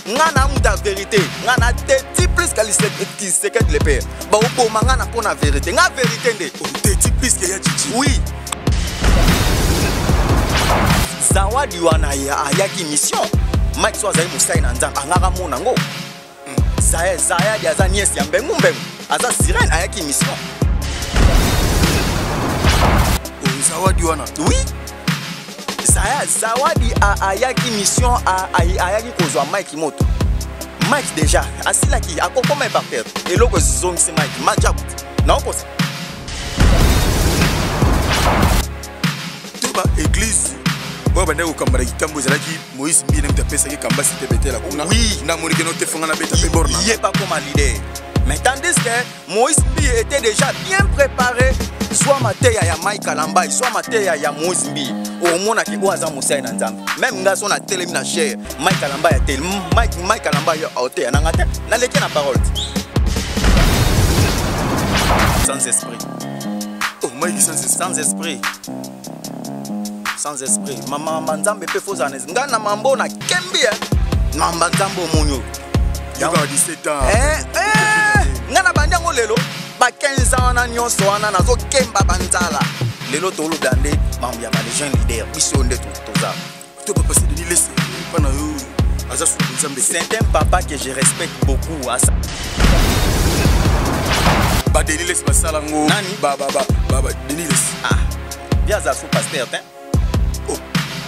Nga na muta vérité, nga na teti plus que Tshisekedi le père. Baoboma nga na mpona vérité, nga vérité nde. Teti plus que ya Chichi. Oui. Zawadi wana ayaki mission. Mike so azali mosali na Nzambe, angaka mona ngo. Zaya Zayadi aza nièce ya Mbengu Mbengu. Aza sirène ayaki mission. Zawadi wana. Oui. Zaya Zawadi ayaki mission, ayaki kozwa Mike moto. Mike déjà asilaki akokoma par terre. Eloko ezongisi Mike majabu. Naokosa. To ba église oyo bandaki kokamba na kitambo ezalaki Moïse Mbiye nde moto apesaki kamba site betela kuna. Oui. Namoniki no te fonga na beta mpe borna. Ye pas comme leader. Mais tandis que Moïse Mbiye était déjà bien préparé, soit mateya ya Mike Kalambay, soit mateya ya Moïse Mbiye. Omonaki oyo aza mosali na Nzambe. Même nga so na telemi na chair, Mike Kalambay ya telemi, Mike Kalambay ya oteya na nga te, naleki na parole. Sans esprit. Oh, Mike sans esprit. Sans esprit. Sans esprit. Mama Nzambe pe foza na nga na mambo na kembi eh. Mama Nzambe omonyo. Yoka 17 ans. Nga na bandi yango lelo ba 15 ans na nyonso wana nazo kemba banzala. Lelo toloba nde mambo ya ba jeune leader biso nde toza. To papa c'est Denis Lesse pa na yo aza sous Nzambe. C'est un papa que je respecte beaucoup. Asa. Ba Denis Lesse basala ngo. Nani? Ba ba ba ba, ba Denis Lesse. Ah. Bien aza sous pasteur hein. Oh,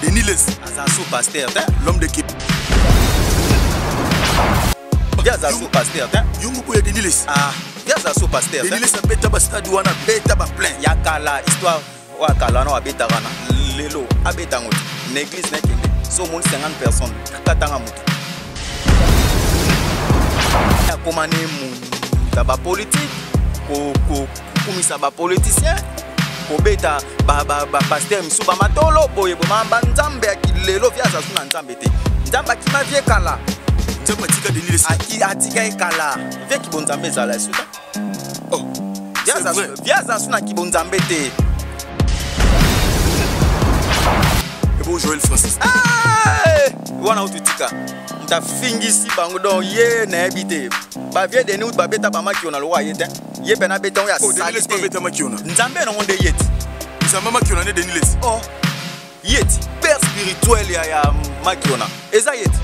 Denis Lesse. Aza sous pasteur hein. L'homme de qui? Bien aza sous pasteur hein. Yungu boya Denis Lesse. Ah, bien aza sous pasteur. Denis Lesse abeta ba stade wana beta ba plein. Ya kala histoire wa kala na abeta wana. Lelo abeta ngo. Na église na kende. So mon 50 personnes katanga mutu. Ya komane mu ta ba politique ko ko kumisa ba politicien kobeta ba ba ba pasteur misu ba matolo boye bo mamba Nzambe ya kilelo via za suna Nzambe te. Nzambe akima vie kala. Nzambe atika Denis Lesse. Aki atika ye kala. Vie ki bo Nzambe ezala suta. Oh. Via C'est za vrai. via za suna ki bo Nzambe te. Et bon Joël Francis. Ah! Wana otutika. Nta fingisi bango donc ye na ebite. Ba vie de nous ba beta ba makiona lo ye te. Ye pena beta ya Oh, Denis Lesse salité. ba beta makiona. Nzambe na ngonde yeti. Nzambe makiona ne Denis Lesse. Oh. Yeti père spirituel ya ya makiona. Eza yeti.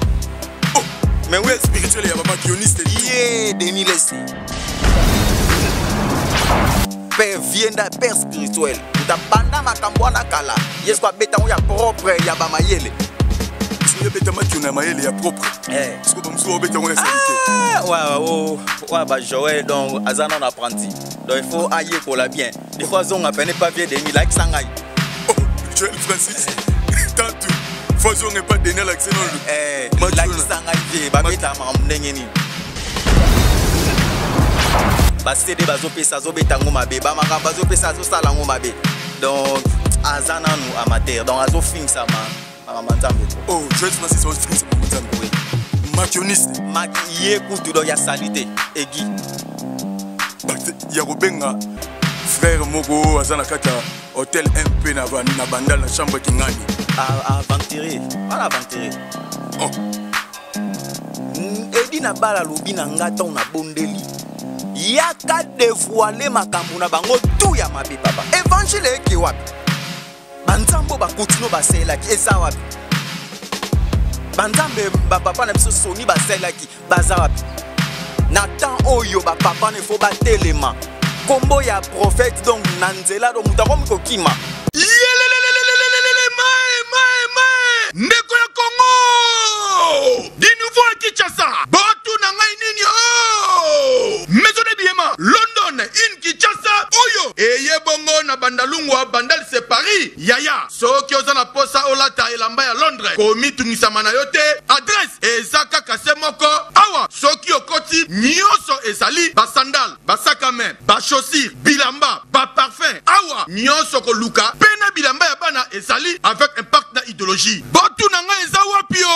Oh, mais oui père spirituel ya ba makioniste. Ye Denis Lesse. Père vienda père spirituel. Nta banda makambo wana kala. Yesu abeta ngo ya propre ya ba mayele. Soki abeta makiona ya mayele ya propre. Eh. Soki ba mususu abeta ngo ya salite. Ah, ouais, ouais, ouais, ouais, ba Joël donc aza non apprenti. Donc il faut ayekola bien. Des fois zonga pene pas vieux Denis like sangai. Oh, Joël Francis. Tantu. Faut zonga pas Denis like non. Eh, Makiona. like sangai vieux ba beta makambo ndenge nini. Ba CD bazopesa azobeta ngo mabe, ba makambo bazopesa azosala ngo mabe. Donc aza nanu amateur, donc azofingisa ma makambo ya Nzambe trop. Oh, Joël Francis azofingisa makambo ya Nzambe. Oui. Makioniste. Maki ye kutu donc ya salite egi. Ya kobenga frère moko aza na kati ya hôtel MP na ba, na Bandal na chambre Kingani. Aventurier. Voilà aventurier. Oh. Edi na bala lobi na nga ntango na bondeli. Yaka dévoiler makambo na bango tout ya mabe papa. Évangile eke wapi? Ba nzambo ba continue ba selaki eza wapi? Ba nzambe ba papa na biso soni ba selaki baza wapi? Na temps oyo ba papa ne faut ba telema. Kombo ya prophète donc na nzela do mutu akomi kokima. Yelelelelelelele, mae, mae, mae. Ndeko ya Congo! Du nouveau à Kinshasa. Botu na ngai nini? Oh! Maison de Biema, London, in Kinshasa, oyo. Eye bongo na Bandalungwa, Bandal c'est Paris. Yaya, soki oza na posa olata elamba ya Londres, komitungisama na yo te. Adresse eza kaka se moko. Awa, soki okoti, nyonso ezali ba sandales, ba sac à main, ba chaussures, bilamba, ba parfum. Awa, nyonso koluka, pe na bilamba ya bana ezali avec impact na idéologie. Botu na ngai eza wapi yo?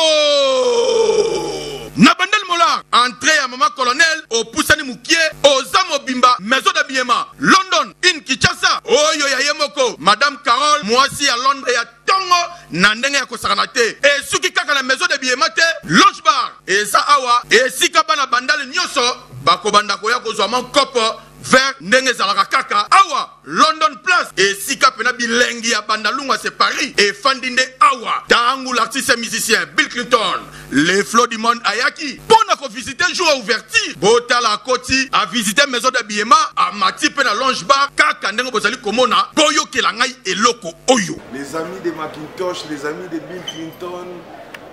Na Bandal Molar, entrée ya mama colonel, opusani mukie, oza mobimba, maison d'habillement, London, in Kinshasa, oyo ya ye moko, Madame Carole, mwasi ya Londres ya tongo. mbongo na ndenge ya kosakana te. Esuki kaka na maison d'habillement te, lounge bar eza awa esika bana bandale nyonso bakobanda koya kozwa mwa kopo vert ndenge ezalaka kaka awa London Place, esika pena bilengi ya Bandalungwa c'est Paris efandi nde awa. Tangu l'artiste musicien Bill Clinton le flot du monde ayaki mpo na kovisite jour ya ouverture, botala akoti a visite maison d'habillement, amati mpe na lounge bar kaka ndenge bozali komona. Boyokela ngai eloko oyo. Les amis de Macintosh, les amis de Bill Clinton,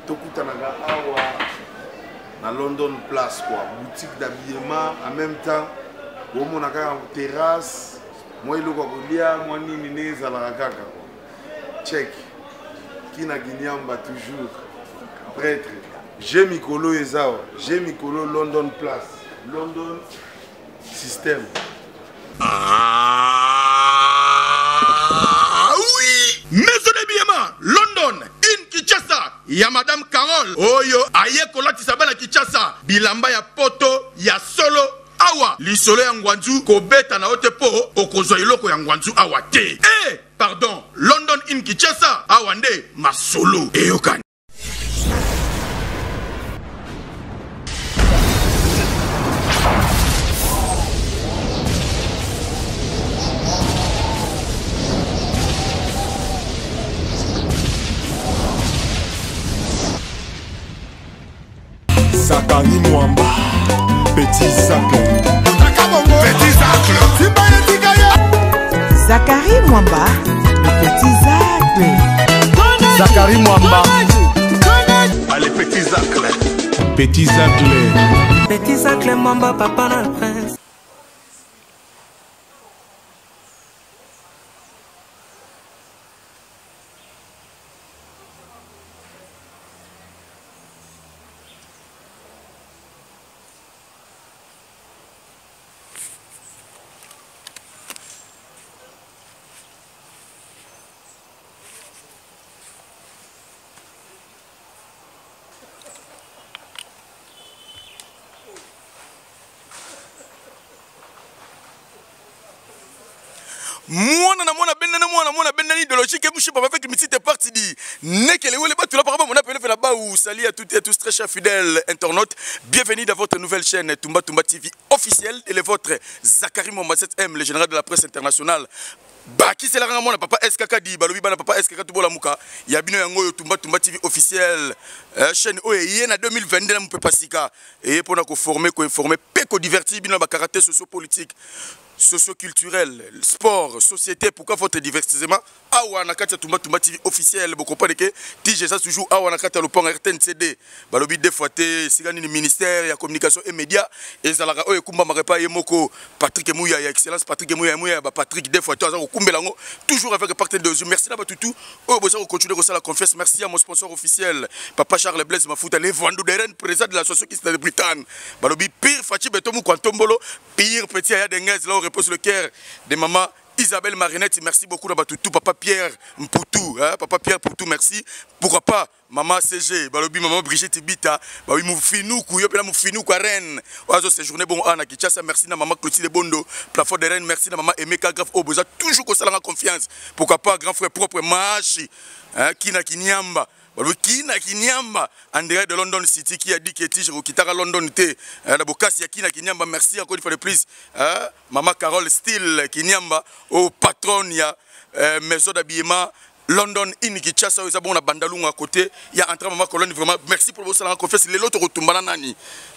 tokutanaka awa na London Place quoi, boutique d'habillement en même temps bomona kaka terrasse, mwa eloko ya kolia, mwa nini ndenge ezalaka kaka quoi. Check Kina Kinyamba toujours prêtre. J'ai mikolo eza awa, j'ai mikolo London Place, London système. Ah oui, maison d'habillement London in Kinshasa ya Madame Carole oyo aye kolatisa bana Kinshasa bilamba ya poto ya solo. Awa lisolo ya ngwanzu kobeta na yo te po okozwa eloko ya ngwanzu awa te. Eh, pardon, London in Kinshasa awa nde masolo eyokani. Zakari Mwamba, Petit Zacle. Petit Zacle. Zakari Mwamba, le Petit Zacle. Zakari Mwamba. Allez, Petit Zacle. Petit Zacle. Petit Zacle Mwamba, papa na prince. Mwana na mwana bendani, mwana mwana bendani idéologique et mouche papa avec mitite parti dit nekele wele batula papa mona pele fela baou. Salut à toutes et à tous très chers fidèles internautes, bienvenue dans votre nouvelle chaîne Tumba Tumba TV officielle et le vôtre Zakari Mwamba 7M, le général de la presse internationale. Baki c'est la mwana papa SKK di balobi bana papa SKK tubola muka ya bino yango yo Tumba Tumba TV officielle, chaîne oyo ye na 2022 na mupepa sika et pona ko former ko informer pe ko divertir bino ba caractère socio-politique, socio-culturel, sport, société. Pourquoi votre divertissement? Awa na kati ya Tumba Tumba TV officiel, vous comprenez que TG ça toujours awa na kati ya lopango RTNCD. Balobi deux fois te sika nini ministère ya communication et médias ezalaka oyo ekumba marepa ye moko Patrick Mouya ya excellence Patrick Mouya Mouya ba Patrick deux fois te aza kokumbela ngo toujours avec partenaire de Zoom. Merci na batutu oyo boza ko continuer kosala confiance. Merci à mon sponsor officiel Papa Charles Blaise Mafuta le Vandou de Rennes, président de l'association qui de Bretagne. Balobi pire Fachi Betomu Kwantombolo, pire petit Aya Dengez là où repose le cœur de maman Isabelle Marinette. Merci beaucoup na batutu Papa Pierre Mputu, hein, Papa Pierre Mputu, merci. Pourquoi pas Maman CG, balobi Maman Brigitte Bita, balobi Moufinou, yo pela Moufinou kwa Rennes. Oazo séjourné bon ana Kinshasa, merci na Maman Clotilde Bondo, plafond de Rennes, merci na Maman Emeka Graf Oboza, toujours ko salanga confiance. Pourquoi pas grand frère propre Machi, hein, Kina Kinyamba. Balobi Kina Kinyamba, André de London City qui a dit que Tige Rokitara London T, hein, la Bokasi ya Kina Kinyamba, merci encore une fois de plus, hein, Maman Carole Steele Kinyamba, au patron ya maison d'habillement London in Kinshasa, oyo eza bongo na Bandalungu à côté, il y a entré Maman Colonne, vraiment merci pour votre confiance. Lelo tokotumbana nani?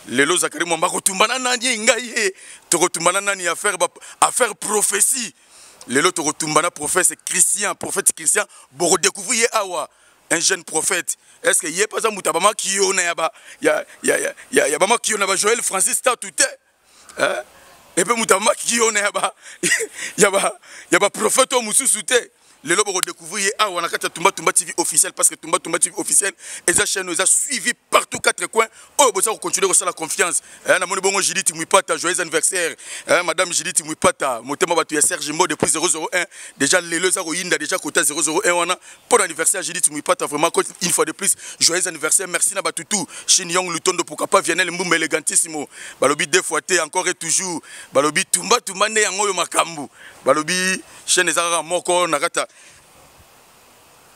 Lelo Zakari Mwamba kotumbana nani ngai ye? Tokotumbana nani affaire ba, affaire prophétie. Lelo tokotumbana prophète Christian, prophète Christian, boko découvrir ye awa un jeune prophète. Est-ce que yé pas un mutaba makiona ya ba, ya, ya, ya, ya, ya ba makiona ba Joël Francis ta tout est. Hein? Et puis mutaba makiona ya ba, ya ba, ya ba prophète o mususu te. Lelo boko découvrir ye awa na kati ya Tumba Tumba TV officiel, parce que Tumba Tumba TV officiel eza chaîne eza suivi partout quatre coins. Oyo boza ko continuer ko sala confiance. Hein, na moni bongo Judith Mwipata, joyeux anniversaire. Hein, madame Judith Mwipata, motema batu ya Serge Mbo depuis 001. Déjà lelo eza ko yinda déjà kota 001 wana pour l'anniversaire Judith Mwipata, vraiment une fois de plus joyeux anniversaire. Merci na batutu Shin Yong Lutondo, pourquoi pas Vianney Mbumba elegantissimo. Balobi deux fois te encore et toujours. Balobi Tumba Tumba ne yango yo makambu. Balobi chaîne ezaka moko na kata.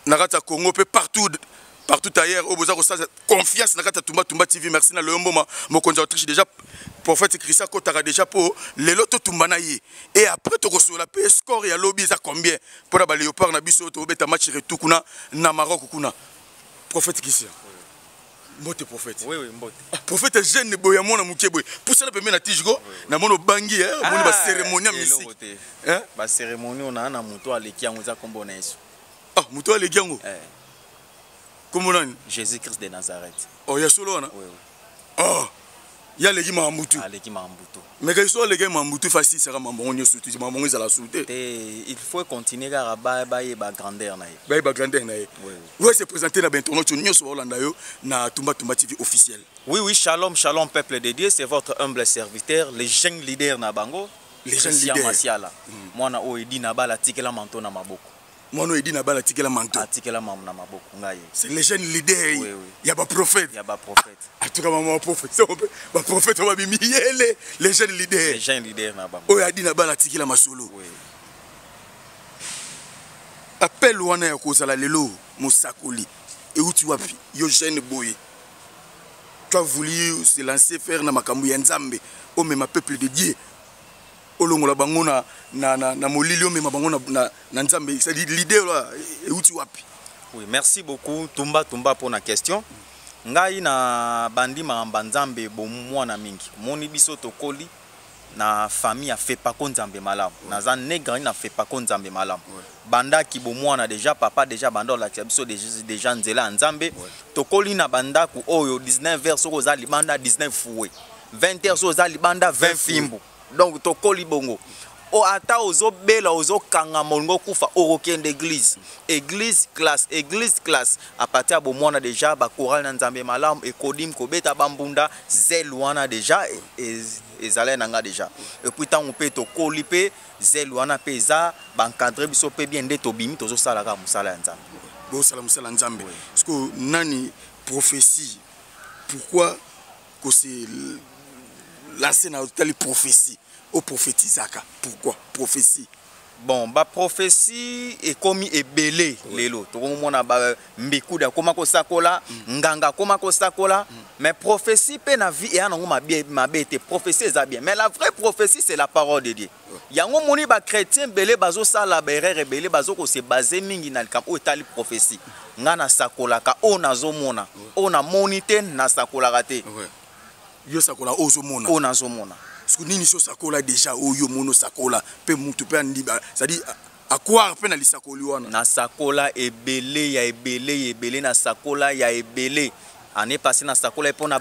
Na kati ya Congo mpe partout partout ailleurs oyo boza kosala confiance na kati ya Tumba Tumba TV. Merci na Loyo Mboma, mokonzi ya Autriche. Déjà prophète Christian akotaka déjà mpo lelo totumba na ye et après tokosolola mpe score ya lobi eza combien mpona baléopard na biso oyo tokobeta match retour kuna na Maroc kuna. Prophète Christian, mbote prophète. Oui, mbote. Ah, prophète jeune boye ya mwana moke boye, pusana pembeni na tige ko namoni obangi, omoni bacérémonie ya mystique. Hein? Bacérémonie oyo naa na moto aleki yango, eza nkombo na Yesu. Ah, moto aleki yango? Eh. Kombo nani? Jésus Christ de Nazareth. Oh, ya solo wana? Oui. Oh, ye aleki makambo tu? Aleki makambo tu. Mais kasi so aleki makambo tu, fasisaka makambo yango nyonso tu, makambo yango ezala su te. Te, il faut continuer kaka bayeba grandeur na ye. Bayeba grandeur na ye. Oui. Ouais, se présenter na bainternaute nyonso baolanda yo na Tumba Tumba TV officiel. Oui, shalom, shalom, peuple de Dieu, c'est votre humble serviteur, le jeune leader na bango. Les jeunes Christian leaders. Masiala. Mwana oyo edi na bala atikela manto na maboko. Mwana oyo edi na bala atikela manto. Atikela mamu na maboko, ngai. C'est les jeunes leaders Oui. ya baprophète. Ya baprophète. En tout cas, mama baprophète, baprophète oyo babimi yele, les jeunes leaders. Les jeunes leaders na bango. Oyo adi na bala atikela masolo. Oui. Appel wana ya kozala lelo mosakoli euti wapi? Yo jeune boye, tu as voulu se lancer, faire na makambo ya Nzambe, omema peuple de Dieu, olongola bango na molili, omema bango na Nzambe. C'est-à-dire, l'idée là euti wapi? Oui, merci beaucoup Tumba Tumba pour la question. Ngai na bandi makambo ya Nzambe bomwana mingi. Moni biso tokoli na famille ya Fepako Nzambe Malamu. Naza né grandi na Fepako Nzambe Malamu. Bandaki bomwana déjà, papa déjà banda olakisa biso déjà nzela ya Nzambe. Tokoli na bandako oyo 19 heures soki oza libanda, 19 fouet. 20 heures soki oza libanda, 20 fimbu. Donc tokoli bongo. O ata ozobela, ozokanga molingo okufa, okokende église, église classe, église classe. À partir ya bomwana déjà, bakorale na Nzambe Malamu, ekodim kobeta bambunda, zele wana déjà ezalai na nga déjà. Et puis ntango mpe tokoli mpe, zele wana mpe eza baencadre biso mpe bien, nde tobimi, tozosala kaka mosala ya Nzambe. Bosala mosala ya Nzambe. Parce que nani, prophétie, pourquoi kose lancer na otali prophétie, oprophétisaka? Pourquoi prophétie? Bon, baprophétie ekomi ebele lelo. Tokomomona mbikuda akoma kosakola, nganga akoma kosakola. Mais prophétie mpe na vie eya nango mabe, mabe te. Prophétie eza bien, mais la vraie prophétie, c'est la parole de Dieu. Yango moni bachrétien ebele bazosala baerreur ebele, bazokose baser mingi na likambo oyo etali prophétie. Nga nasakolaka oyo nazomona. Oyo namoni te, nasakolaka te. Yo sakola oyo ozomona. Oyo nazomona. Parce que nini so osakola déjà, oyo omoni osakola mpe mutu mpe andiba, c'est-à-dire acroire mpe na lisakoli wana? Nasakola ebele ya ebele ya ebele, nasakola ya ebele. Année passée nasakola mpona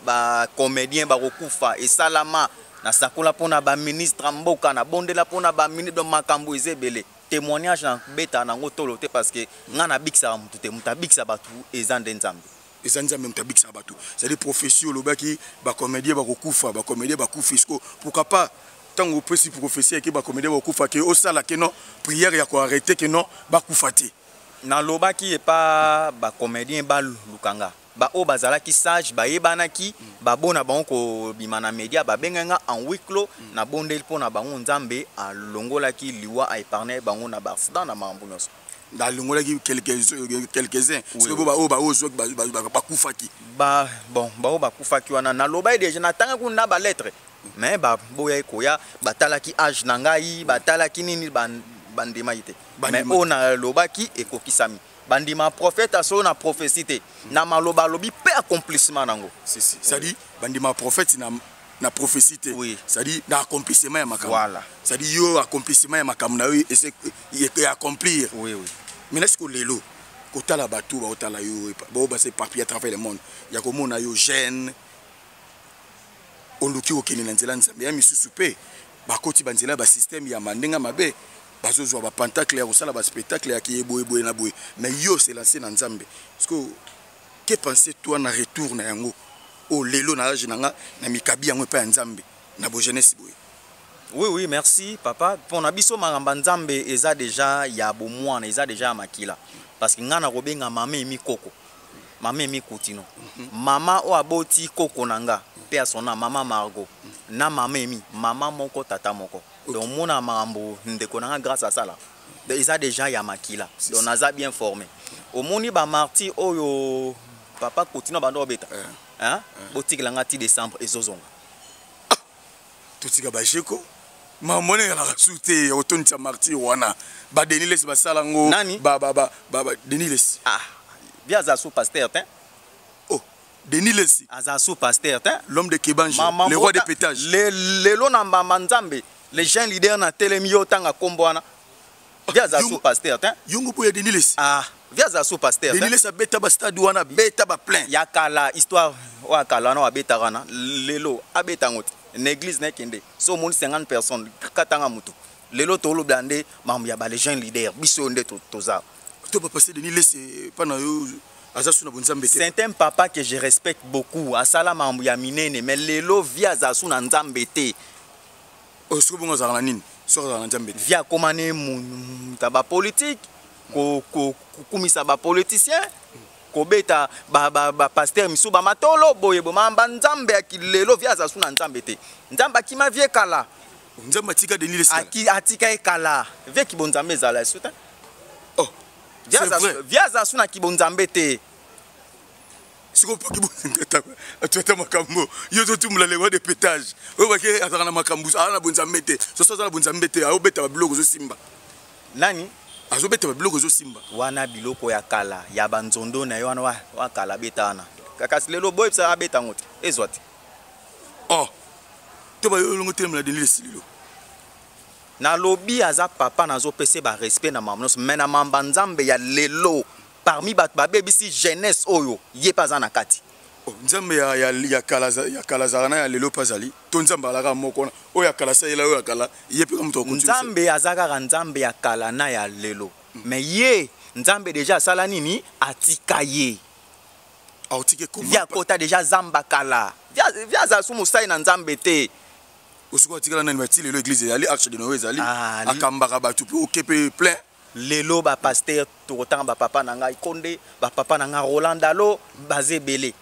bacomédien bakokufa, esalama. Nasakola mpona baministre ya mboka, nabondela mpona baministre. Donc makambo eza ebele. Témoignage nabeta nango tolo te, parce que ngai nabikisaka motu te. Moto abikisa bato eza nde Nzambe. Eza Nzambe moto abikisaka bato. C'est-à-dire, prophétie olobaki bacomédien bakokufa, bacomédien bakufi. Siko pourquoi pas ntango opesi prophétie eke bacomédien bakokufa, ke osala ke non, prière ya koarrêter ke non, bakufa te? Nalobaki epa bacomédien balukanga, baoyo bazalaki sage, bayebanaki, babona bango kobima na média, babengai nga en huis clos, nabondeli mpo na bango, Nzambe alongolaki liwa, aépargne bango na baaccident, na makambo nyonso. Alongolaki quelques-uns, soki bo baoyo baoyo bakufaki? Ba bon, baoyo bakufaki wana, nalobaki déjà, natangaki kuna na balettre, mais baboyaki koya. Batalaki age na ngai, batalaki nini, bandimaki te. Mais oyo nalobaki ekokisami. Bandima prophète asolo na prophétie te, na maloba alobi mpe accomplissement nango. Si, si. C'est-à-dire bandima prophète na prophétie te. Oui. C'est-à-dire na accomplissement ya makambo. Voilà. C'est-à-dire yo, accomplissement ya makambo na yo ese accomplir. Oui. Maintenant siko lelo kotala bato baotala yo, bao basa éparpillé à travers le monde, ya komona yo jeune oluki kokende na nzela Nzambe, ya misusu mpe bakoti banzela ya basystème ya mandenge mabe, bazozwa bapentacle ya kosala baspectacle ya kiye boye boye na boye, mais yo se lance na Nzambe. Parce que que penser toi na retour na yango oyo lelo na age na nga na mikabi yango epai ya Nzambe na bojeunesse boye? Oui, merci papa. Mpona biso makambo ya Nzambe eza déjà ya bomwana, eza déjà ya makila, parce que ngai nakobenga mama Emi koko, mama Emi Kutino, mama oyo aboti koko na nga mpe ya sona, mama Margot na mama Emi, mama moko, tata moko. Donc omona makambo ndeko na nga grâce asala, donc eza déjà ya makila. Donc naza bien formé. Omoni ba martyr oyo papa Kotino bando obeta. Hein? Botikela nga ti décembre ezozonga. Totika bajeko mambo wana ezalaka su te ya kotondisa martyr wana. Ba Denis Lessie basala yango. Nani? Ba Denis Lessie. Ah, bien, aza sous pasteur te. Oh, Denis Lessie. Aza sous pasteur te. L'homme de Kebange, Mama le roi de pétage. Lelo na mbamba Nzambe, les jeunes leaders na telemi yo tanga kombo wana. Vieux aza sous pasteur te. Yongo mpo ya Denis Lessie. Ah, vieux aza sous pasteur te. Denis Lessie abeta bastade wana, abeta baplein. Ya kala, histoire oyo ya kala wana abetaka wana, lelo abeta yango te. Na église na ekende so omoni 50 personnes katanga mutu. Lelo tolobela nde makambo ya ba les jeunes leaders, biso oyo nde toza. To bapasteur Denis Lessie mpa na yo aza su na bonzambe te? C'est un papa que je respecte beaucoup, asala makambo ya minene, mais lelo vieux aza su na Nzambe te. Oyo soki bongo azalaka na nini soki azalaka na Nzambe te? Vieux akóma ne moto ya bapolitique, kokumisa bapoliticien, kobeta bapasteur misusu bamatolo boye bomamba Nzambe ya kilelo. Vieux aza su na Nzambe te, Nzambe akima vieux kala. Nzambe atika Denis Lessie kala. Atika ye kala. Vieux kibonzambe ezala esu te. Oh. Vieux C'est vrai. Vieux aza su na kibonzambe te. Sikoyo mpoki atuata makambo yo ozotumula le roi de pétage oyo bake azalaka na makambo, aza na bonzambe te. Soso aza na bonzambe te, aobeta babiloko ezosimba. Nani? Azobeta babiloko ezosimba. Wana biloko ya kala ya banzondo na ye wana wa kala abeta wana. Kasi lelo boyebisa abeta yango te, ezwa te. Oh, to bayolongo telemela Denis Lessie lelo. Nalobi aza papa, nazopesa ye barespect na mama nyonso, mais na mamba Nzambe ya lelo, parmi bato babebisi jeunesse oyo, ye mpe aza na kati. Oh, Nzambe ya kala azalaka na ya lelo mpe azali to Nzambe alaka moko wana oyo ya kala asayela oyo ya kala ye mpe ka moto akontinue? Nzambe aza kaka Nzambe ya kala na ya lelo, mais ye Nzambe déjà asala nini? Atika ye. Aotiki Vieux akota déjà zamba kala. Vieux aza su mosali na Nzambe te. Osiko atikala nani? Bati lelo église ezali Arche de Noé ezali. Ah, akambaka bato mpe oke mpe plein. Lelo bapasteur tokotanga bapapa na ngai Konde, bapapa na ngai Roland Dalo, baza ebele.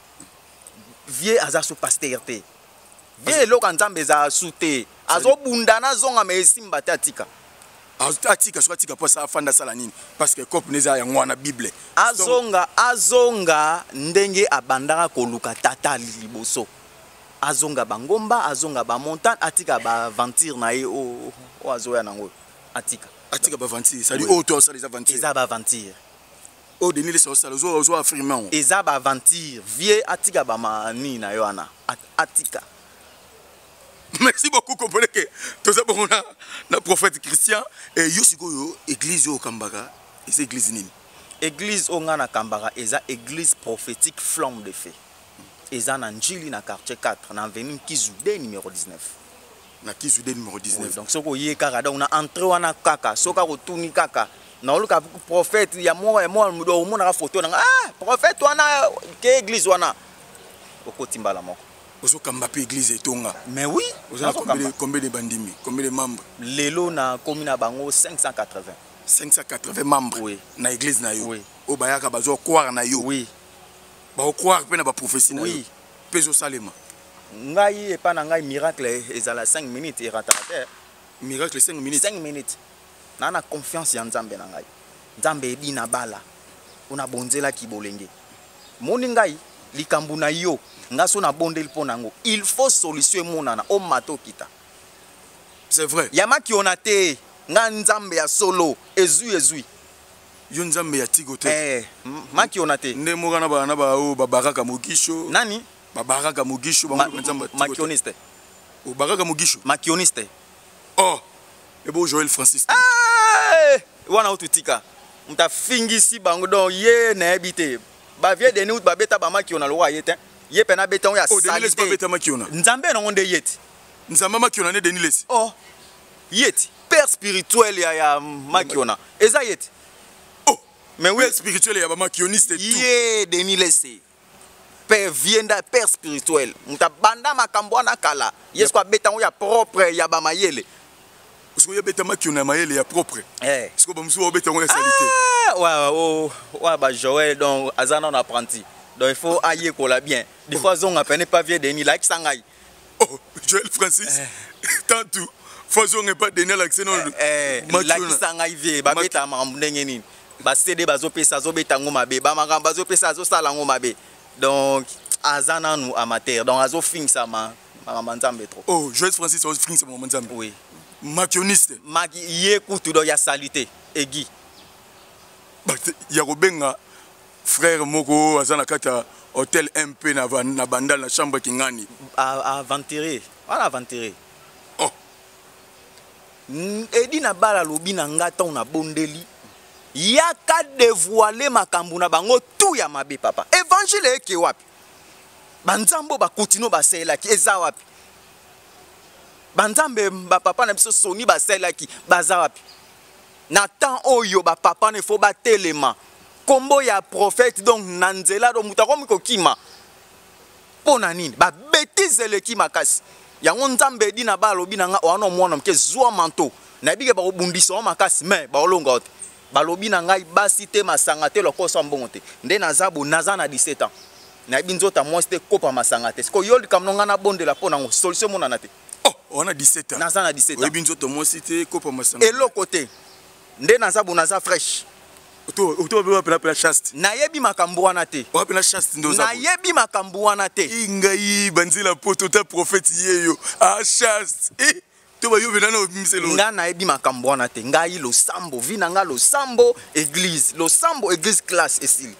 Vieux aza su pasteur te. Vieux eloko ya Nzambe ezala su te. Azobunda nazonga ma esimba te, atika. Atika, soki atika mpo afanda asala nini? Parce que cope ne eza yango wana, Bible. Azonga, azonga ndenge abandaka koluka tata liboso. Azonga bangomba, azonga bamontagne, atika baaventure na ye oyo azoya nango, atika. Atika baaventure, c'est-à-dire oyo to asala eza aventure? Eza baaventure. Oyo Denis Lessie osala, ozo affirme yango? Eza baaventure. Vieux atika bamani na ye wana, atika. Merci beaucoup. Comprenez que toza bongo na prophète Christian. E yo sikoyo, église oyo okambaka eza église nini? Église oyo ngai nakambaka eza église prophétique Flamme de Feu. Eza na Njili, na quartier 4, na avenue Nkizu D numéro 19. Na Kizu D numéro 19. Oui, donc soki oye kaka, donc na entrée wana kaka, soki akotuni kaka naoluka prophète ya moko ya moko, omonaka photo nanga. Ah, prophète wana ke église wana, okoti mbala moko. Ozokamba mpe église etonga? Mais oui. Oza na nazokamba. Combien de bandimi, combien de membres? Lelo nakomi na bango 580. 580 membres? Oui. Na église na yo? Oui. Oyo bayaka bazwa croire na yo? Oui. Bakocroire mpe na baprophétie na yo? Oui. Mpe ezosalema? Ngai, epa na ngai, miracle ezala 5 minutes, erataka te. Miracle 5 minutes? 5 minutes. Naa na confiance ya Nzambe na ngai, Nzambe edi na bala oyo nabonzelaki bolenge. Moni ngai likambo na yo, ngai so nabondeli mpo na yango, il faut solution emonana, omata okita. C'est vrai. Ya makiona te, ngai Nzambe ya solo, ezwi ezwi. Yo Nzambe ya tigo te? Eh, makiona te. Nde moko na baoyo babaraka Mogisho. Nani? Babaraka Mogisho, bango Nzambe ya tigo te. Makioniste. Obaraka Mogisho? Makioniste. Oh, ebo Joel Francis. Eh, wana otutika moto afingisi bango, donc ye nayebi te. Bavieux Denis uti babeta bamakiona lokwa ye te, ye mpe nabeta yango ya Oh, Denis Lessie saleté. babeta makiona? Nzambe nango nde ye ti. Nzambe makiona nde Denis Lessie? Oh, ye ti, père spirituel ya makiona eza ye ti. Oh. Mais oui. Père spirituel ya bamakioniste tout? Ye Denis Lessie, père vienda, père spirituel, moto abanda makambo wana kala, ye siko abeta yango ya propre ya bamayele. Soki oyebeta makiona ya mayele ya propre, Eh. sikoyo bamosusu baobeta yango ya saleté. Ah, ouais, oh, ouais, ba Joël, donc aza nano apprenti, donc il faut ayekola bien. Des fois azonga pene pa vieux Denis, lakisa ngai. Oh, Joel Francis, tantu faut azonga epa Denis, alakise no. Eh, Makiona. lakisa ngai vieux babeta makambo ndenge nini. Ba CD bazopesa, azobeta yango mabe, bamakambo bazopesa, azosala yango mabe. Donc aza nanu amateur, donc azofingisama makambo ya Nzambe trop. Oh, Joyce Francis azofingisa makambo ya Nzambe? Oui. Makioniste. Maki ye kutu, donc ya sali te egi. Ya kobenga frère moko aza na kati ya hôtel MP na Bandal, na chambre Kingani. Aventurier wana, aventurier. Oh. Edi na bala alobi na nga, ntango nabondeli, yaka dévoile makambo na bango tu ya mabe. Papa, évangile eke wapi? Banzambe oyo bakutino basalelaki eza wapi? Banzambe bapapa na biso soni basalelaki baza wapi? Na temps oyo bapapa na ifo batelema, nkombo ya prophète donc na nzela, donc moto akomi kokima mpo na nini? Babêtises eleki makasi. Yango Nzambe edi na balobi na nga wana, mwana moke, zwa manteau. Nayebi ke bakobundisa yo makasi, mais baolonga yo te. Balobi na ngai basi te, masanga te, lokoso ya mbongo te. Nde naza bo, naza na 17 ans, nayebi nzoto ya mwasi te, kopa masanga te. Sikoyo yo likambo na ngai, nabondela mpo nango, solution emonana te. Oh, wana 17 ans? Naza na 17 ans. Oyebi nzoto mwasi te, kopa masanga. Eloko te. Nde naza bo, naza fresh. Oto chaste. Nayebi makambo wana te. Wapena chaste nde oza boye. Nayebi makambo wana te. I ngai banzela poto ta prophète yeyo a chaste e to bayobe nana obimiselo. Nga nayebi makambo wana te. Ngai losambo, vie na nga losambo, église, losambo, église, classe esili.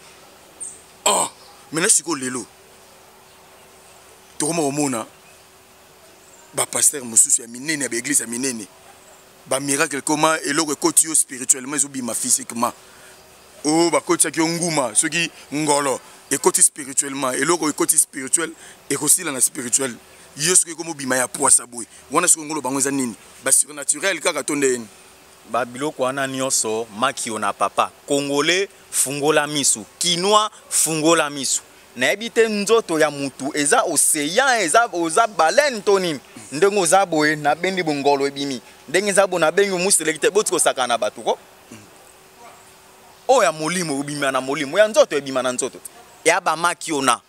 Oh, maintenant sikoyo lelo tokoma komona bapasteur mosusu ya minene, ya baéglise ya minene, bamiracle koma eloko ekoti yo spirituellement, ezobima physiquement. Oyo bakotisaki yo nguma, soki ngolo ekoti spirituellement, eloko ekoti spirituel ekosila na spirituel. Yo soki ekomobima ya poisa boye wana, soki ngolo bango eza nini? Basurnaturel kaka to ndeni? Babiloko wana nyonso makio na papa congolais, fungola misu. Kinois, fungola misu. Nayebi te, nzoto ya mutu eza océan, eza oza baleine to nini? Ndenge oza boye, nabendi bongolo ebimi. Ndenge eza boye, nabengi museleki te. Boti kosakana na bato ko oyo ya molimo ebima na molimo, ya nzoto ebima na nzoto, ya bamakiona.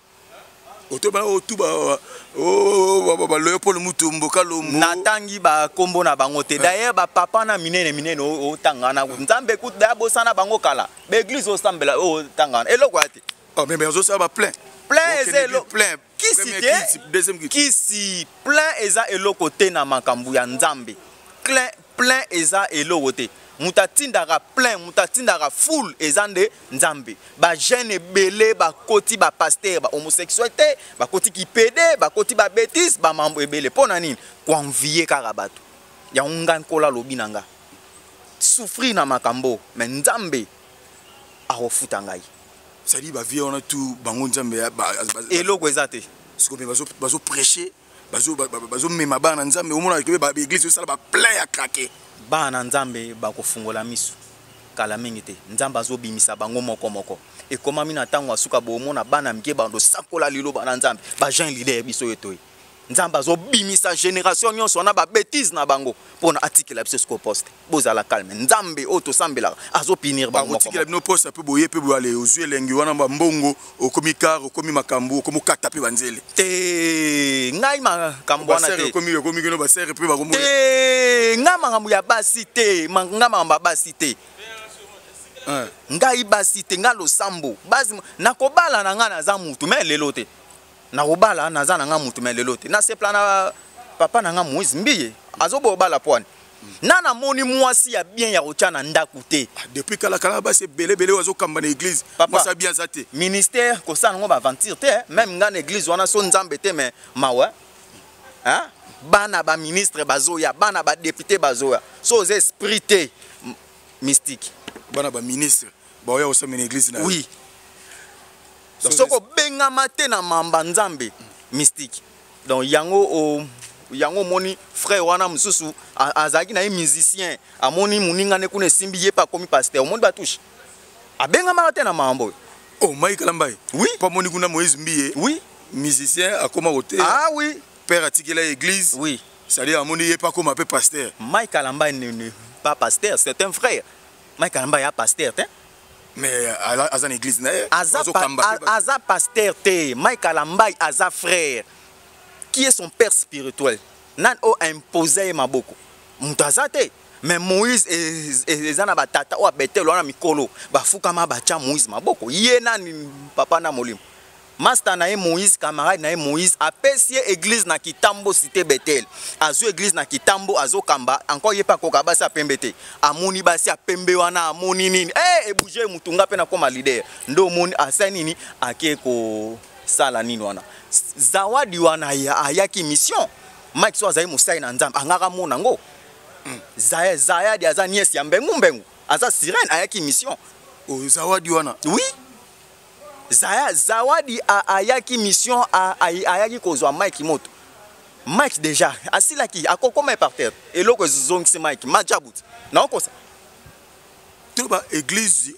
Oto bana oyo tu baloyo Paul Mutombo Kalombo. Natangi bakombo na bango te. D'ailleurs bapapa na minene minene otanga na Nzambe kutu daya bosana bango kala. Baéglise osambela oyo otanga wana, eloko ya te. Oh, mais bazosala baplein. Plein eza eloko plein. Kisi te, kisi plein eza eloko te na makambo ya Nzambe. Plein eza eloko te. Moto atindaka plein, moto atindaka foule eza nde Nzambe. Bajeune ebele bakoti bapasteur, bahomosexuel te, bakoti kipédé, bakoti babêtises, bamambo ebele. Mpo na nini? Koenvier kaka bato. Yango nga Nkolo alobi na nga, souffrir na makambo, mais Nzambe akofuta ngai. C'est-à-dire bavie wana tu bango Nzambe eloko eza te. Sikoyo bazoprêche, bazomema bana na Nzambe. Omonaka ke baéglise osala baplein ya krake. Bana na Nzambe bakofungola miso kala mingi te. Nzambe azobimisa bango moko moko. Ekomami na ntango asuka, bomona bana mike bando sakola liloba na Nzambe, bajeune leader biso oyo toye. Nzambe azobimisa génération nyonso wana, babêtises na bango, mpona atikela biso siko poste. Bozala calme, Nzambe oyo tosambelaka azopunir bango moko. Bakotikela bino poste mpe boye mpe boyale, ozwi elengi wana, bambongo, okomi car, okomi makambo, okomi okata mpe banzele. Te, ngai makambo wana te. Okomi, okomi kino basere mpe bakomi. Te, ngai makambo ya basi te, ngai makambo ya basi te. Ngai basi te, ngai losambo. Basi nakobala na ngai, naza mutu, mais lelo te. Nakobala, naza na ngai mutu, mais lelo te. Nasepela na papa na ngai Moïse Mbiye, azobobala pwani na namoni mwasi ya bien ya kotya na ndako te. Ah, depuis kala kala basi ebele ebele oyo azokamba na église, mwasi abi aza te. Ministère kosala yango baaventure te. Même ngai na église wana so Nzambe te, mais mawa, hein? Bana baministre bazoya, bana badéputé bazoya, so oza esprit te, mystique. Bana baministre baoya kosamba na église na yo? Oui. Donc soki obengama te na mamba Nzambe, mystique. Donc yango yango omoni frère wana mosusu azalaki na ye musicien, amoni moninga ne kuna esimbi ye mpe akomi pasteur. Omoni batouche, abengamaka te na mambo oyo. Oh, Mike Kalambayi? Oui. Mpo amoni kuna Moïse Mbiye. Oui. Musicien akoma koteya. Ah oui. Père atikela ye église. Oui. C'est-à-dire amoni ye mpe akoma mpe pasteur. Mike Kalamba n'est pas pasteur, c'est un frère. Mike Kalamba ya pasteur te. Mais aza na église na ye. Aza, azokamba mpe aza pasteur te. Mike Kalambai aza frère. Qui est son père spirituel? Nani oyo impose ye maboko? Moto aza te. Mais Moïse eza na batata oyo abetelo wana mikolo bafukama batya Moïse maboko. Ye nani papa na molimo? Master na ye Moïse, camarade na ye Moïse apesi ye église na Kitambo cité Bethel. Azwi église na Kitambo azokamba encore ye mpe akoka basi ya pembe te. Amoni basi ya pembe wana amoni nini? Eh ebouge mutu nga mpe nakoma leader. Nde omoni asali nini? Ake kosala nini wana? Zawadi wana ayaki mission. Mike so azali mosali na Nzambe angaka mona ngo. Zaya Zayadi aza nièce ya Mbengu Mbengu. Aza sirène ayaki mission. Oh, Zawadi wana. Oui. Zaya Zawadi ayaki mission ayaki kozwa Mike moto. Mike déjà asilaki akokoma par terre. Eloko ezongisi Mike majabut. Naokosa. To ba église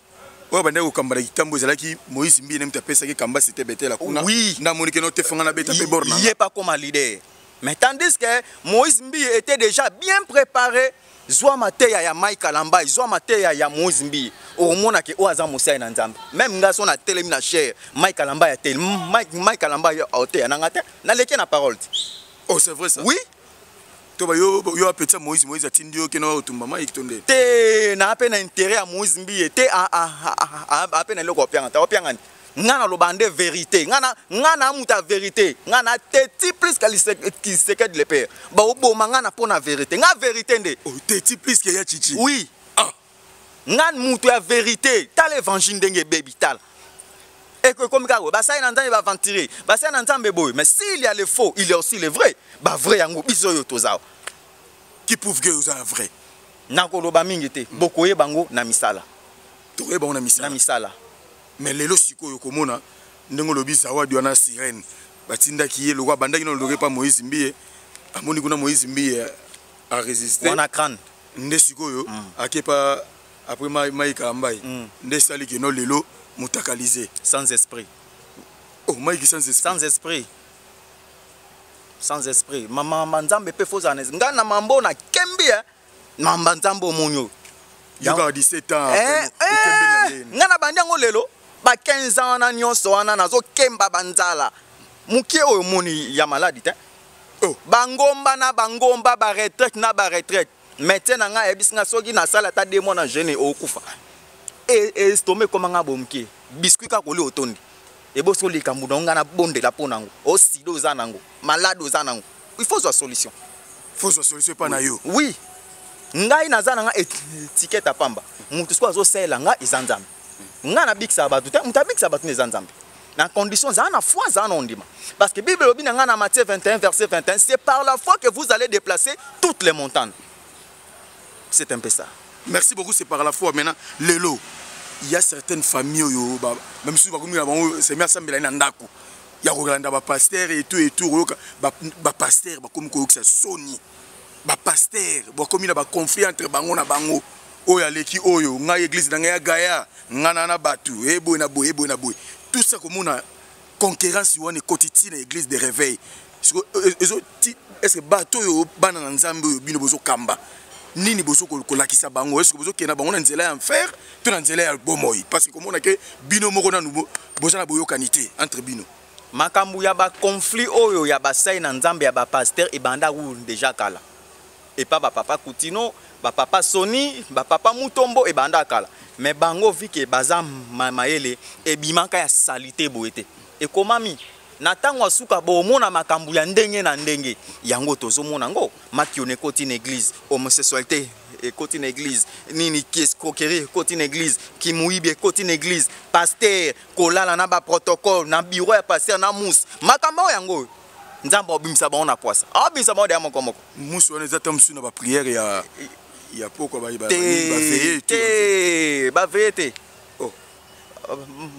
oyo bandaki kokamba na kitambo ezalaki Moïse Mbiye nde moto apesaki kamba cité Betela kuna. Oui. Nde amoni ke no te fanga na beta pe bord na. Ye pas comme leader. Mais tandis que Moïse Mbiye était déjà bien préparé, zwa mateya ya Mike Kalambay, zwa mateya ya Moïse Mbiye. Omona ke oyo aza mosali na Nzambe. Même nga so na telemi na chair, Mike Kalambay atelemi, Mike Kalambay oteya na nga te, naleki na parole te. Oh, c'est vrai ça? Oui. To ba yo yo apetisa Moïse, Moïse atindi yo kena otumba Mike to nde. Te, na pe na intérêt ya Moïse Mbiye te, a pe na eloko opianga te, opianga ni. Nga na loba nde vérité. Nga na, nga na muta vérité. Nga na teti plus que Tshisekedi le père. Ba oboma nga na pona vérité. Nga vérité nde. Oh, teti plus que ya Chichi. Oui. Ah. Nga mutu ya vérité. Tala évangile ndenge baby tala. Et que comme ka ba sai na Nzambe ba aventurer. Ba sai na Nzambe boy. Mais s'il y a le faux, il y a aussi le vrai. Ba vrai yango biso yo toza. Qui prouve que vous êtes vrai? Nakoloba mingi te. Bokoye bango na misala. Tokoye bango na misala. Na misala. Mais lelo sikoyo komona ndenge olobi Zawadi wana sirène batindaki ye lokwa bandaki na loke pa Moïse Mbiye amoni kuna Moïse Mbiye a résister wana crâne nde sikoyo akepa après Mike Kalambay nde sali ke no lelo mutakaliser sans esprit. Oh, Mike sans esprit. Sans esprit. Sans esprit. Mama Nzambe pe foza na nga na mambo na kembi hein. Mamba Nzambe omoni oyo. Yoka 17 ans, okembe na ndeni. Nga na bandi yango lelo ba 15 ans wana nyonso wana nazokemba ba nzala. Mukie oyo omoni ya maladi te. Oh. Bangomba na bangomba, ba retraite na ba retraite. Médecin na nga ayebisi nga soki nasala ata 2 mois na jeûne okufa. Et estomac ekoma nga bomke. Biscuit kaka kolia otondi. Eboso likambo na nga na bondela po nango. O sida oza nango, malade oza nango. Il faut zwa solution. Faut zwa solution pa na yo. Oui. Ngai naza na nga étiquette ya pamba. Mutu soki azosalela nga eza Nzambe. Nga na bikisa bato te, mutu abikisa bato eza Nzambe. Na condition za na foi za na ondima. Parce que Bible lobi na nga na Matthieu 21 verset 21, c'est par la foi que vous allez déplacer toutes les montagnes. C'est un peu ça. Merci beaucoup, c'est par la foi. Maintenant, lelo, il y a certaines familles oyo ba même si bakomi na bango c'est mieux asambela na ndako. Ya kolanda ba pasteur et tout et tout, oyoka, ba, ba pasteur bakomi koyokisa soni. Ba pasteur bakomi na ba conflit entre bango na bango. Oyo aleki oyo, ngai église na ngai ya Gaïa, ngai na na batu, e boye na boye, e boye na boye. Tout ça komona concurrence wana ekoti ti na église de réveil. Siko, ezo ti, est-ce que bato oyo bana na Nzambe oyo bino bozokamba nini bozo kolakisa bango? Est-ce que bozokenda bango na nzela ya enfer to na nzela ya bomoi? Parce que komona ke bino moko nanu boza na boyokani te entre bino. Makambo ya ba conflit oyo ya basai na Nzambe ya ba pasteur ebanda ou déjà kala. Et pas ba papa Kutino, ba papa Sony, ba papa Mutombo ebanda kala. Mais bango vi ke baza mayele ebimaka ya salité boye te. Ekomami na tango asuka bomona makambo ya ndenge na ndenge. Yango tozomona ngo makione ekoti na église, homosexualité ekoti na église, nini escroquerie ekoti na église, kimuibi ekoti na église, pasteur kolala na ba protocole na bureau ya pasteur na mousse. Makambo oyo yango Nzambe abimisa bango na poisa. Abimisa bango deya moko moko. Mousse wana eza ta mosusu na ba prière ya pokwa ba, ba, Te, ba veiller, te, tu vois. ba veiller te. Oh.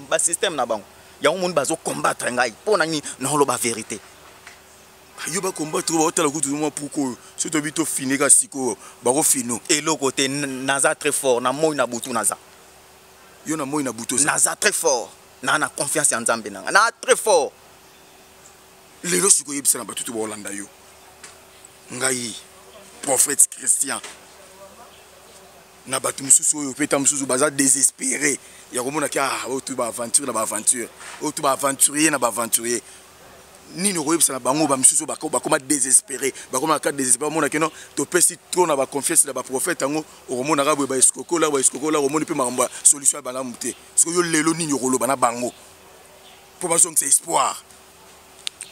Ba système na bango. Yango moni bazo combattre ngai. Pona nini na ba vérité. Yo ba combattre ba otala kutu mwa puko. Soto bito fineka siko ba ko fino. Eloko te naza très fort na moi na butu naza. Yo na moi na butu oza. Naza très fort. Na na confiance ya Nzambe nanga. Na très fort. Lelo siko yebisa na batutu ba olanda yo. Ngai prophète Christian. Na batu mususu oyo peta mususu baza désespéré. Ya komona ki, ah, oyo tu ba aventure na ba aventure. Oyo tu ba aventurier na ba aventurier. Nini okoyebisa na bango bamisusu bakoma désespéré, bakoma kaka désespéré, bamona keno topesi trop na baconfiance na baprophète yango, okomonaka boye baescokola baescokola, omoni mpe makambo ya solution ya balamu te. Soki yo lelo, nini okoloba na bango mpo bazongisa espoir?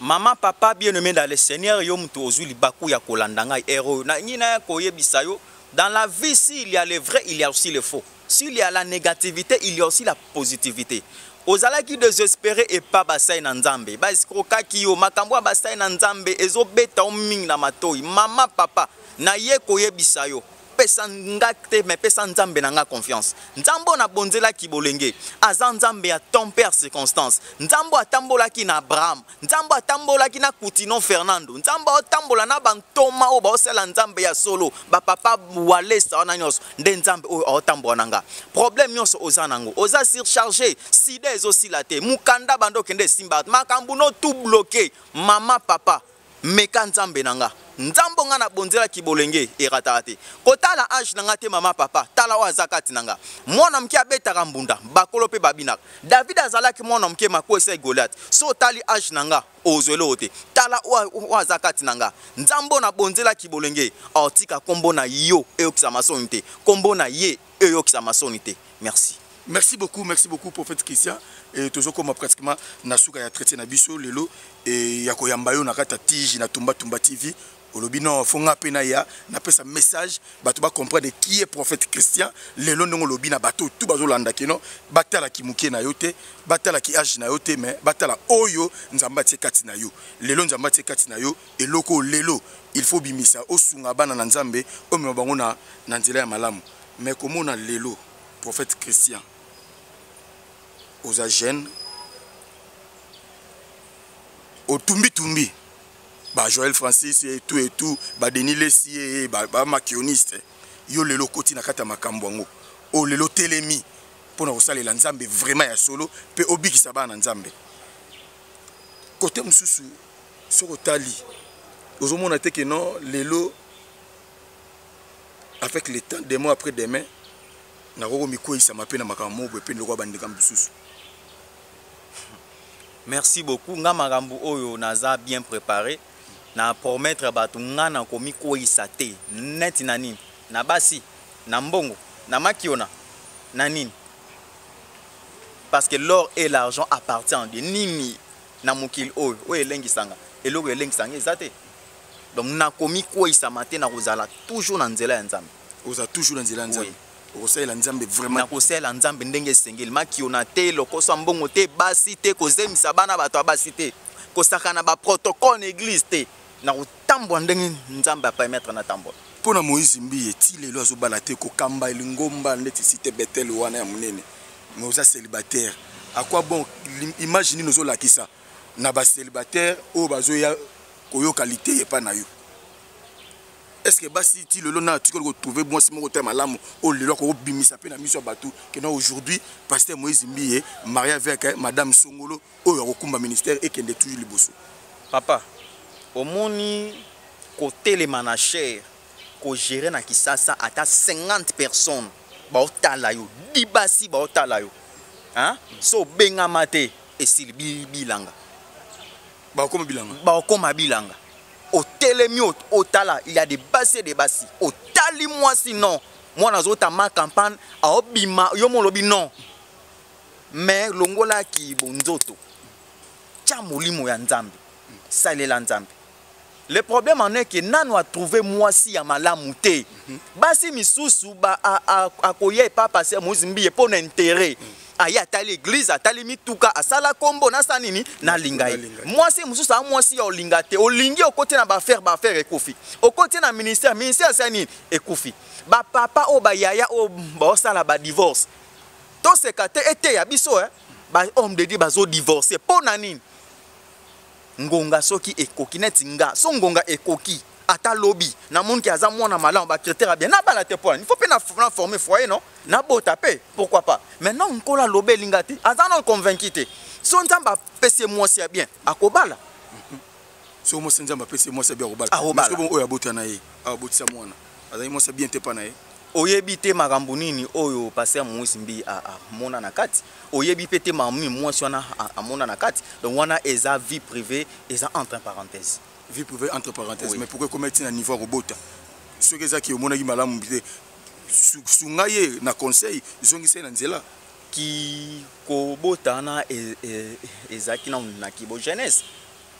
Mama, papa bien-aimé dans le Seigneur, yo moto ozwi libaku ya kolanda ngai ere oyo, nangi naya koyebisa yo: dans la vie, s'il y a le vrai, il y a aussi le faux. S'il y a la négativité, il y a aussi la positivité. Ozalaki désespéré epa basali na Nzambe, baescroquaki yo, makambo ya basali na Nzambe ezobeta yo mingi na matoi. Mama, papa, naye koyebisa yo: pesa nga te, me pesa Nzambe na nga confiance. Nzambe oyo nabonzelaki bolenge aza Nzambe ya temps mpe ya circonstance. Nzambe oyo atambolaki na Abraham, Nzambe atambolaki na Kutino Fernando, Nzambe aotambola na bantoma oyo baosala Nzambe ya solo, bapapa Walesa wana nyonso, nde Nzambe oyo aotambola na nga. Problème nyonso oza nango, oza surchargé, sida ezosila te, mokanda bando okende esimba, makambo no tout bloqué, mama, papa, meka Nzambe na nga. Nzambe nga nabonzelaki bolenge erataka te. Kotala âge na nga te, mama, papa, tala oyo aza kati na nga. Mwana moke abetaka mbunda, bakolo mpe babinaka. David azalaki mwana moke, makwesa Goliath. So otali âge na nga, ozwa eloko te. Tala oyo aza kati na nga. Nzambe oyo nabonzelaki bolenge aotika nkombo na yo eyokisa masoni te, nkombo na ye eyokisa masoni te. Merci. Merci beaucoup, merci beaucoup, prophète Christian. Et toujours comme pratiquement na suka ya traité na biso lelo et ya koyamba yo na kata tige na Tumba Tumba TV. Olobi non, faut nga pe na ya napesa message, bato ba comprendre qui est prophète Christian. Lelo ndongo lobi na bato tout bazolanda kino batala ki muke na yo te, batala ki âge na yo te, mais batala oyo Nzambe atie kati na yo. Lelo Nzambe atie kati na yo eloko, lelo il faut bimisa osunga bana na Nzambe, omema bango na nzela ya malamu. Mais komona lelo prophète Christian oza jeune, otumbi-tumbi ba Joël Francis et tout et tout, ba Denis Lessie, ba makioniste, yo lelo okoti na kati ya makambo yango oyo, lelo telemi mpona kosalela Nzambe vraiment ya solo mpe obikisa bana na Nzambe. Kote mosusu, soki otali, ozomona te ke non, lelo avec le temps, demain après demain, nakoki komikweyisama mpe na makambo moko boye mpe lokola bandeka mosusu? Merci beaucoup. Nga makambo oyo naza bien préparé na promettre bato, nga na komikweyisa te. Neti na nini? Na basi, na mbongo, na makiona, na nini? Parce que l'or et l'argent appartient à Dieu. Nini na mokili oyo oyo elengisanga? Eloko elengisanga eza te. Donc nakomikweyisama te, nakozala toujours na nzela ya Nzambe. Oza toujours na nzela ya Nzambe, okosalela Nzambe vraiment. Nakosalela Nzambe ndenge esengeli. Makiona te, lokoso ya mbongo te, basi te, kozemisa bana bato ya basi te, kosaka na baprotocole na église te. Nakotambola ndenge Nzambe apermettre natambola. Mpo na Moïse Mbiye, ti lelo azobala te, kokamba lingomba ndeti Cité Betel wana ya monene, mais oza célibataire. À quoi bon? Image nini ozolakisa na bacélibataire oyo bazoya koyoka liteya epai na yo? Est ce que basi ti lelo na tikoli kotrouve mwasi moko te malamu oyo lelo akokobimisa mpe na miso ya bato ke non, aujourd'hui pasteur Moïse Mbiye marié avec madame Songolo oyo akokumba ministère ekende toujours liboso? Papa, omoni, kotelema na chaire, kogérer na Kisasa ata 50 personnes baotala yo, di basi baotala yo, hein? So obengama te, esili bilanga. Bakoma bilanga. Bakoma bilanga. Otelemi, otala, il y a des basi et des basi. Otali mwasi, non, mwana azotama campagne, aobima yo mo, olobi non. Mais longolaki bonzoto, tia molimo ya Nzambe, salela Nzambe. Le problème en est que nano atrouve mwasi ya malamu te. Basi misusu akoya epa pasteur Moïse Mbiye mpo na intérêt. Aye, atali église, atali mituka, asala kombo, nasala nini, nalinga ye. Mwasi mosusu aa mwasi ya olinga te. Olingi, okoti na baaffaire, baaffaire ekufi. Okoti na ministère, ministère asala nini, ekufi. Bapapa oyo, bayaya oyo baosala badivorce, toseka te, eteya biso, eh? Bahomme de Dieu bazodivorce mpo na nini? Ngonga soki ekoki, neti nga, so ngonga ekoki, ata lobi namoniki aza mwana malamu, bacritère bien, nabala te. Mpo il faut mpe na former foyer, non, nabota mpe, pourquoi pas. Maintenant Nkolo aloba elinga te, aza non convaincu te. So Nzambe apesi ye mwasi ya bien, akobala. So mwasi, Nzambe apesi ye mwasi ya bien, akobala. Akobala. Oyo abota na ye, abotisa mwana, azali mwasi ya bien te mpa na ye. Oyebi te makambo nini oyo pasteur Moïse Mbiye amona na kati, oyebi pe te makambo nini mwasi wana amona na kati, donc wana eza vie privee, eza entre parenthèses. Vie privee entre parenthèses, oui. Mais pourquoi ekoma ti na niveau ya kobota? Soki eza ke omonaki malamu te, sunga ye na conseil, zongisa ye na nzela. Ki kobota wana ezalaki nanu na kibo jeunesse.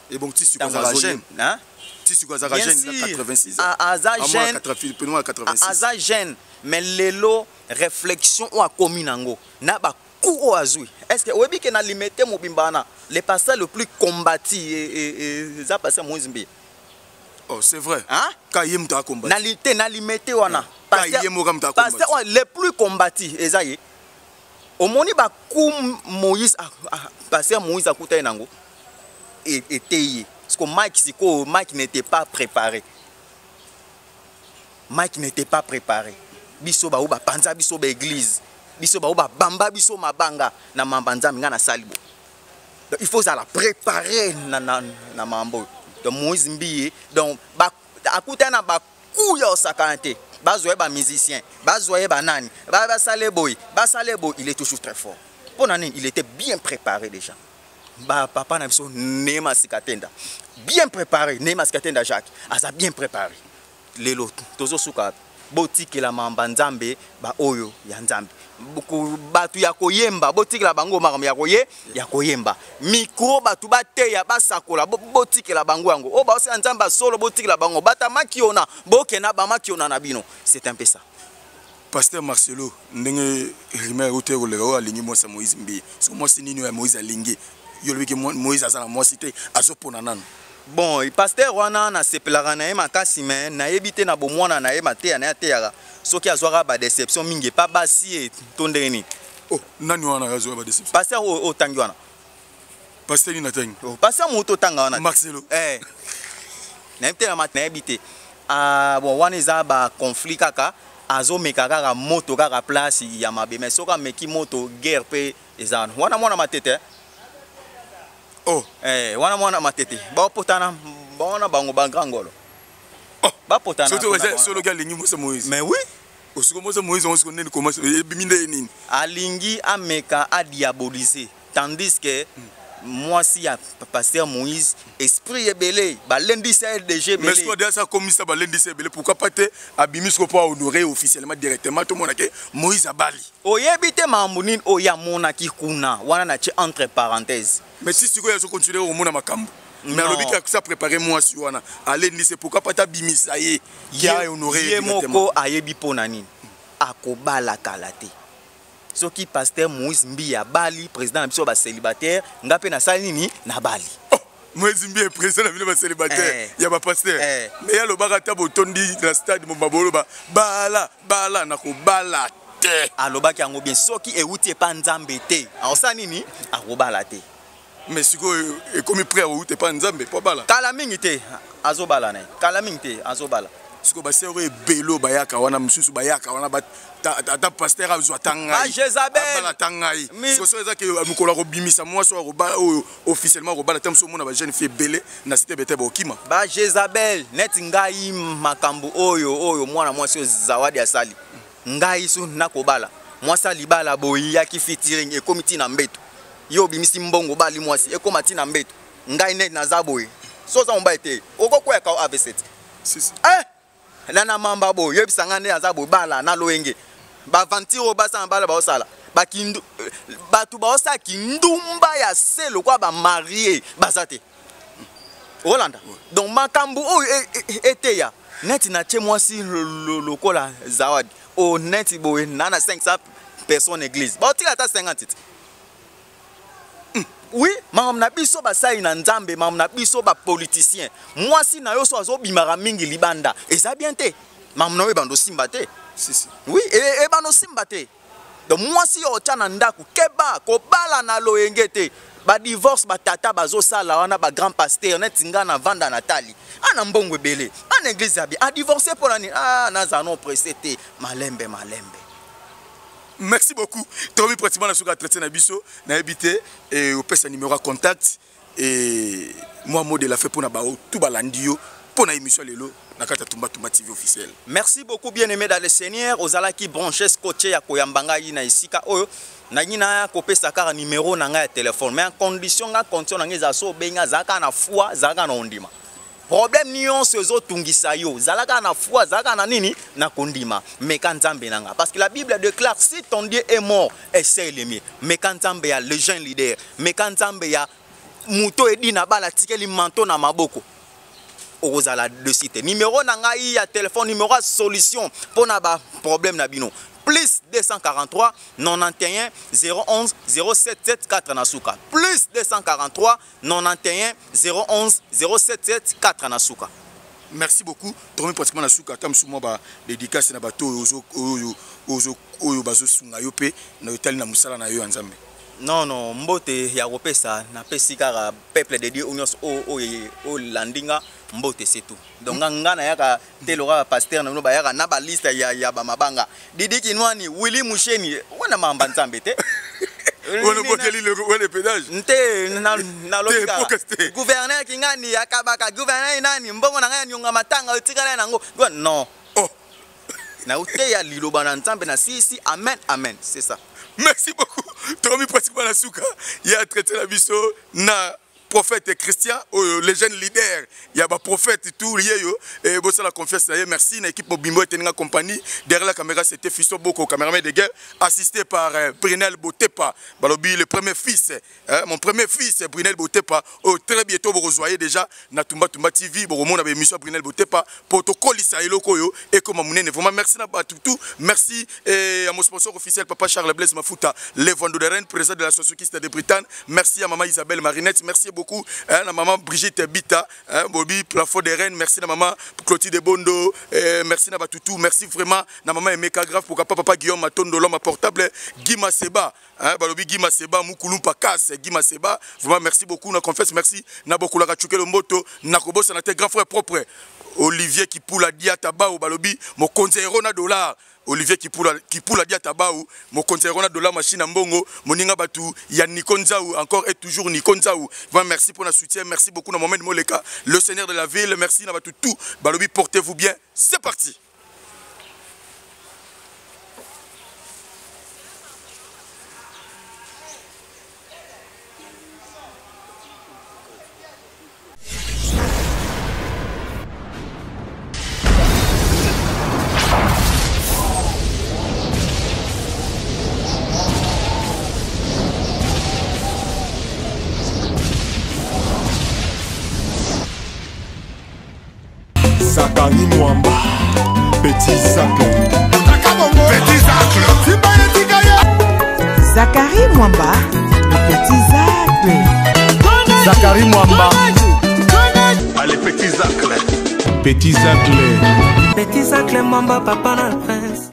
Et bon, ti sikoyo azalaka jeune. Hein? Ti sikoyo azalaka jeune na 86 ans. Aza jeune. Aza jeune, mais lelo réflexion oyo akomi nango na ba coup oyo azwi. Est-ce que oyebi ke na limete mobimba wana le pasteur le plus combattu eza pasteur Moïse Mbiye. Oh, c'est vrai. Hein? Ka ye mutu akombati. Na li te na limete wana. Ka ye moka mutu akombati. Pasteur oyo le plus combattu eza ye. Omoni ba coup Moïse pasteur Moïse akutani nango eteyi ye. Parce que Mike sikoyo Mike n'était pas préparé. Mike n'était pas préparé. Biso ba ba panza biso ba église. Biso ba ba bamba biso mabanga na mamba nzambe nga na salibo. Donc il faut ça la préparer na na na mambo. Donc Moïse Mbiye donc ba akutana na ba coup ya osakana te. Bazwa ye ba musicien, bazwa ye ba nani, ba basale boy, basale boy, il est toujours très fort. Pona nini? Il était bien préparé déjà. Ba papa na biso Neema Sikatenda, bien préparé, Neema Sikatenda Jacques, aza bien préparé. Lelo tozo suka botikela mamba Nzambe ba oyo ya Nzambe. Batu ya koyemba botikela bango makambo ya koye ya koyemba. Micro batu bateya basakola botikela bango yango. O ba osala Nzambe solo botikela bango bata makiona bokena ba makiona na bino. C'est un peu ça. Pasteur Marcelo ndenge rumeur euti koleka oyo alingi mwasi ya Moïse Mbiye. So mwasi nini ya Moïse alingi? Yo lobi ke Moïse aza na mwasi te, azopona nanu. Bon, pasteur wana nasepelaka na ye makasi mais nayebi te na bomwana na ye mateya na ye ateyaka soki azwaka ba déception mingi epa basi ye to ndenge nini. Oh, nani wana azwaka ba déception? Pasteur oyo otangi wana. Pasteur nini atangi? Oh, pasteur moto otanga wana. Marcelo. Eh. Nayebi te na mat nayebi te. Ah, bon wana eza ba conflit kaka azomeka kaka moto kaka place ya mabe mais soki ameki moto guerre pe eza wana. Wana mwana matete. Oh. Eh, wana mwana matete. Ba potana bona bango ba grand ngolo. Oh. Ba potana. Surtout eza solo ki alingi Mose Moïse. Mais oui. Osiko Mose Moïse on siko nini comment ebimi nde nini? Alingi ameka a diaboliser tandis que mwasi ya pasteur Moïse esprit ebele balendisa ye DG ebele. Mais siko déjà komisa balendisa ebele pourquoi pas te abimi siko pour honorer officiellement directement tout monde ke Moïse abali. Oyebi te mambo nini oyo amonaki kuna wana na tie entre parenthèses. Mais si sikoyo azo continuer komona makambo. Mais alobi ka ça préparer mwasi wana alendisa pourquoi pas tabimisa ye ki a honorer ye moko ayebi pona nini akobala kala te. Soki pasteur Moïse Mbiye abali président na biso ba célibataire nga pe nasali nini nabali. Oh, Moïse Mbiye président na bino ba célibataire ya ba pasteur. Mais ya lobaka ata botondi na stade mobimba boloba bala bala na kobala te. Alobaki yango bien soki euti epa Nzambe te akosala nini akobala te. Mais sikoyo ekomi prêt outi epa Nzambe po bala. Kala mingi te azobala na ye. Kala mingi te azobala. Sikoyo ba sœur oyo ebele oyo bayaka wana mosusu bayaka wana ba ata pasteur azwa ata ngai. Ba Jezabel. Abala ata ngai. Sikoyo soki eza ke mokolo akobimisa mwasi oyo akobala oyo officiellement akobala ta mosusu omona ba jeune fille ebele na cité bete bokima. Ba Jezabel neti ngai makambo oyo oyo mwana mwasi oyo Zawadi asali. Ngai su nakobala. Mwasi alibala boyi yaki featuring ekomi ti na mbeto. Yo obimisi mbongo bali mwasi ekoma ti na mbeto. Ngai neti naza boye. So oza mobali te okokwea kao AVC. Si, si. Eh! Na na mamba boye yebisa ngai nde aza boye bala na loyenge. Ba aventure oyo basala bala baosala. Ba kindu bato baosala kindumba ya se lokola ba marié baza te. Olanda. Donc makambo oyo eteya neti na tie mwasi lokola Zawadi o neti boye na na 500 personnes église. Baotika ata 50 te. Oui, makambo na biso basali na Nzambe, makambo na biso ba politiciens. Mwasi na yo so azobimaka mingi libanda, eza bien te. Makambo na yo ebando simba te. Si, si. Oui, ebando simba te. Donc mwasi yo otya na ndako, keba kobala na loyenge te. Ba divorce ba tata bazosala wana ba grand pasteur neti nga na vanda na tali. Ana mbongo ebele, ana église ya bien. A divorcer pona nini? Ah, naza non pressé te. Malembe malembe. Merci beaucoup. Tomi pratiquement na suka entretien na biso na ebité et opesa numéro à contact et moi mot de la fin pour na ba tout balandi yo. Mpo na émission lelo na kati ya Tumba Tumba TV officiel. Merci beaucoup, bien aimé dans le Seigneur. Ozalaki branché, scotché ya koyamba ngai na esika oyo. Nangi na kopesa kaka numéro na ngai ya téléphone, mais en condition nga condition na ngai eza so obenga, zalaka na foi, zalaka na ondima. Problème nyonso ezotungisa yo, zalaka na foi, zalaka na nini, na kondima. Meka Nzambe na nga, parce que la Bible déclare: si ton Dieu est mort, essaye le mien. Meka Nzambe ya le jeune leader, meka Nzambe ya moto edi na bala tikeli manteau na maboko, okozala déçu te. Numéro na ngai ya téléphone, numéro ya solution mpona baproblème na bino: plus 243 91 011 077 4 na suka. Plus 243 91 011 077 4 na suka. Merci beaucoup. Tokomi pratiquement na suka. Ata mosusu mwa badédicace na bato oyo bazosunga yo mpe na etali na mosala na yo ya Nzambe. Non, mbote ya kopesa, napesi kaka peuple de Dieu nyonso oyo olandi nga, mbote, c'est tout. Donc nga nayaka te lokola pasteur na bino bayaka na baliste ya bamabanga, Didi Kinwani, Willi Musheni, wana mamba Nzambe te. Wana obokeli wana epédage. Nte, nalobi kaka gouverneur Kingani akabaka gouverneur nani, mbongo na ngai ya nionga matanga otikala nango, non. Oh. Nauteya liloba na Nzambe na sisi. Amen, amen, c'est ça. Merci beaucoup. Tokomi pratiquement na suka ya traité na biso na prophète Christian oyo, le jeune leader ya baprophète tout ye yo e bosala confiance na ye. Merci na équipe mobimbo eteninga compagnie. Derrière la caméra, c'était Fiso Boko, caméraman de guerre, assisté par Brinel Botepa, balobi le premier fils, hein, mon premier fils Brinel Botepa oyo très bientôt bokozwa ye déjà na Tumba Tumba TV. Bokomona baémission ya Brinel Botepa po tokolisa eloko oyo ekoma monene. Vraiment merci na bato tout. Merci et à mon sponsor officiel, papa Charles Blaise Mafuta, le de Rennes, président de l'association Kiste de Bretagne. Merci à maman Isabelle Marinette, merci beaucoup, hein, à maman Brigitte Bita, hein, Bobby Plafond de Rennes. Merci à maman Clotilde Bondo, merci à Batoutou, merci vraiment à maman Emeka Grave pour papa, papa Guillaume Matondo, l'homme portable, Guy Maseba, hein, balobi Guy Maseba, Moukoulou Pakas, Guy Maseba, vraiment merci beaucoup, na confesse, merci, na Bokoulaka Tchoukelo Mboto, na Kobosa, na grand frère propre, Olivier Kipula Diata Bao, balobi, mon conseiller na dollar, Olivier Kipula, Kipula Diata Bao, mon conseiller na dollar, machine mbongo, moninga batu, ya Nico Nzaou, encore et toujours Nico Nzaou. Vraiment merci pour notre soutien, merci beaucoup na Mohamed Moleka, le seigneur de la ville, merci na batu tout, balobi portez-vous bien, c'est parti. Zakari Mwamba, Petit Zacle. Petit Zacle. Zakari Mwamba, le petit Zacle. Zakari Mwamba. Allez, Petit Zacle. Petit Zacle. Petit Zacle Mwamba, papa na prince.